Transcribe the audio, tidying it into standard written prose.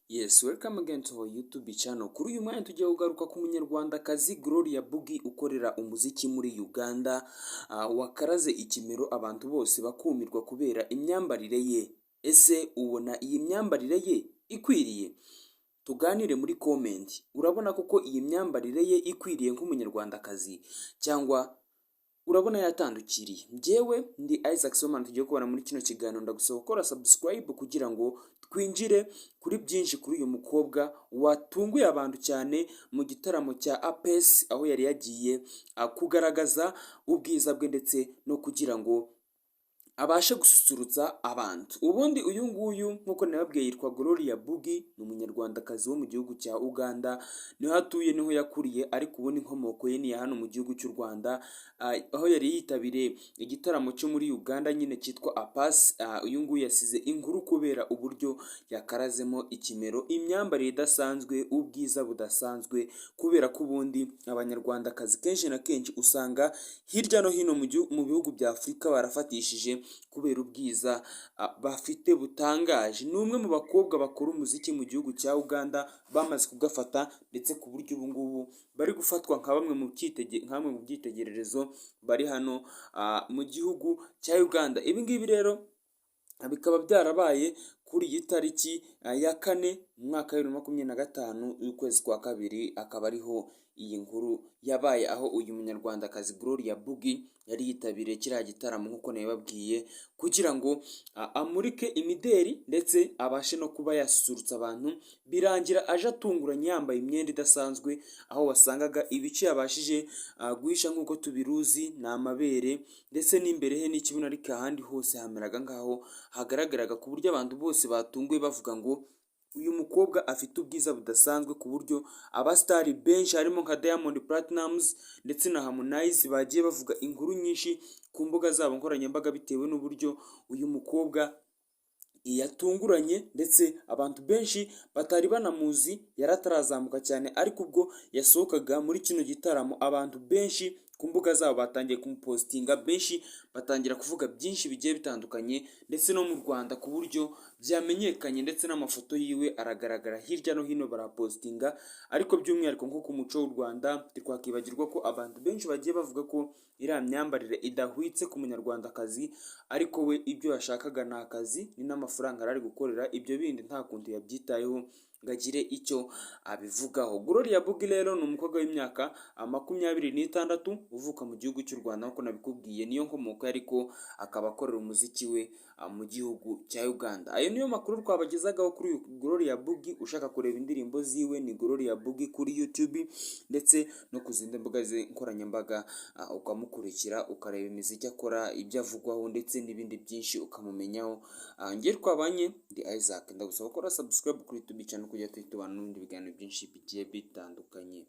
Yes, welcome again to our YouTube channel. Kuri uyu mwanya tugiye kugaruka ku Munyarwandakazi Gloria Bugie ukorera umuziki muri Uganda, wakaraze ikimero abantu bose bakumirwa kubera imyambarire ye. Ese ubona iyi myambarire ye ikwiriye? Tuganire muri comment. Urabona koko iyi myambarire ye ikwiriye nk'Umunyarwandakazi, cyangwa urabona yatandukiriye? Njyewe ndi Isaac Somana, tugiye kubona muri kino kiganiro. Ndagusaba gukora subscribe kugira ngo twinjire kuri byinshi kuri uyu mukobwa watunguye abantu cyane mu gitaramo cya APES, aho yari yagiye kugaragaza ubwiza bwe ndetse no kugira ngo abashe gususurutsa abantu. Ubundi uyu nguyu, nk'uko nababwiye, yitwa Gloria Bugie, ni Umunyarwandakazi wo mu gihugu cya Uganda, niho atuye, niho yakuriye, ariko ubundi inkomoko ye ni iya hano mu gihugu cy'u Rwanda, aho yari yitabiriye igitaramo cyo muri Uganda nyine cyitwa APAS. Uyu nguyu yasize inkuru kubera uburyo yakarazemo ikimero, imyambarire idasanzwe, ubwiza budasanzwe, kubera ko ubundi Abanyarwandakazi kenshi na kenshi usanga hirya no hino mu bihugu bya Afurika barafatishije kubera ubwiza bafite butangaje. Ni umwe mu bakobwa bakora umuziki mu gihugu cya Uganda bamaze kugafata, ndetse ku buryo ubu ngubu bari gufatwa nka bamwe mu byitegererezo bari hano mu gihugu cya Uganda. Ibi ngibi rero bikaba byarabaye kuri iyi tariki ya 4 mu mwaka wa 2025 y'ukwezi kwa kabiri, akaba ariho iyi nkuru yabaye, aho uyu Munyarwandakazi Gloria Bugie yari yitabiriye kiriya gitaramo, nk'uko nabibabwiye, kugira ngo amurike imideri ndetse abashe no kuba yasusurutsa abantu. Birangira aje atunguranye yambaye imyenda idasanzwe, aho wasangaga ibice yabashije guhisha, nk'uko tubiruzi, ni amabere ndetse n'imbere he n'ikibuno, ariko ahandi hose hameraga nk'aho hagaragaraga, ku buryo abantu bose batunguwe bavuga ngo uyu mukobwa afite ubwiza budasanzwe, ku buryo abasitari benshi harimo nka Diamond Platnumz ndetse na Harmonize bagiye bavuga inkuru nyinshi ku mbuga zabo nkoranyambaga, bitewe n'uburyo uyu mukobwa yatunguranye, ndetse abantu benshi batari banamuzi, yari atarazamuka cyane, ariko ubwo yasohokaga muri kino gitaramo abantu benshi ku mbuga zabo batangiye kumupositinga, benshi batangira kuvuga byinshi bigiye bitandukanye, ndetse no mu Rwanda ku buryo byamenyekanye, ndetse n'amafoto yiwe aragaragara hirya no hino barapositinga. Ariko by'umwihariko nko ku muco w'u Rwanda, ntitwakibagirwa ko abantu benshi bagiye bavuga ko iriya myambarire idahwitse ku Munyarwandakazi, ariko we ibyo yashakaga ni akazi, ni n'amafaranga yari ari gukorera, ibyo bindi nta kuntu yabyitayeho ngo agire icyo abivugaho. Gloria Bugie rero ni umukobwa w'imyaka 26 uvuka mu gihugu cy'u Rwanda, nk'uko nabikubwiye niyo nkomoko, ariko akaba akorera umuziki we mu gihugu cya Uganda. Ayo niyo makuru twabagezagaho kuri uyu Gloria Bugie. Ushaka kureba indirimbo ziwe ni Gloria Bugie kuri YouTube ndetse no ku zindi mbuga nkoranyambaga, ukamukurikira, ukareba imiziki akora, ibyo avugwaho ndetse n'ibindi byinshi ukamumenyaho. Njye twabanye ndi Isaac, ndagusaba gukora subscribe kuri YouTube channel kugira tujye tubana n'ibindi biganiro byinshi bigiye bitandukanye.